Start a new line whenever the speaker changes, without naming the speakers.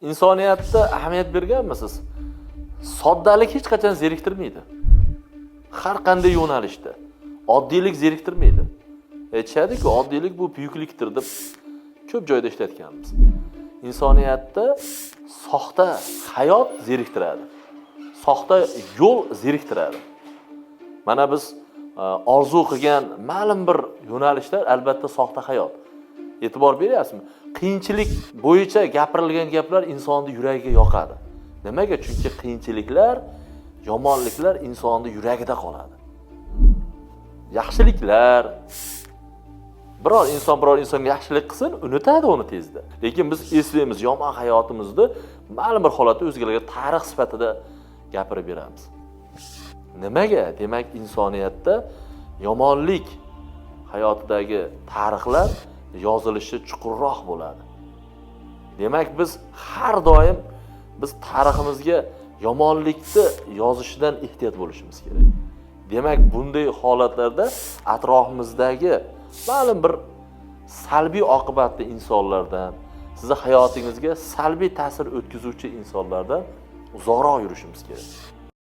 Insoniyatda ahamiyat berganmisiz? Soddalik hech qachon zeriktirmaydi. Har qanday yo'nalishda oddiylik zeriktirmaydi. Aytishadi-ku, oddiylik bu buyuklikdir deb ko'p joyda ishlatganmiz. Insoniyatda soxta hayot zeriktiradi. Soxta yo'l zeriktiradi. Mana biz orzu qilgan ma'lum bir yo'nalishlar albatta soxta hayot. E'tibor beryapsizmi? Qiyinchilik bo'yicha gapirilgan gaplar insonni yuragiga yoqadi. Nimaga? Chunki qiyinchiliklar, yomonliklar insonni yuragida qoladi. Yaxshiliklar, biror inson biror insonga yaxshilik qilsin, unutadi uni tezda. Lekin biz eslaymiz, yomon hayotimizni ma'lum bir holatda o'zgalarga tarix sifatida gapirib beramiz. Nimaga? Demak, insoniyatda yomonlik hayotidagi tarixlar yozilishi chuqurroq bo'ladi. Demak, biz har doim biz tariximizga yomonlikni yozishidan ehtiyot bo'lishimiz kerak. Demak, bunday holatlarda atrofimizdagi ma'lum bir salbiy oqibatli insonlardan, sizni hayotingizga salbiy ta'sir o'tkazuvchi insonlardan uzoqroq yurishimiz kerak.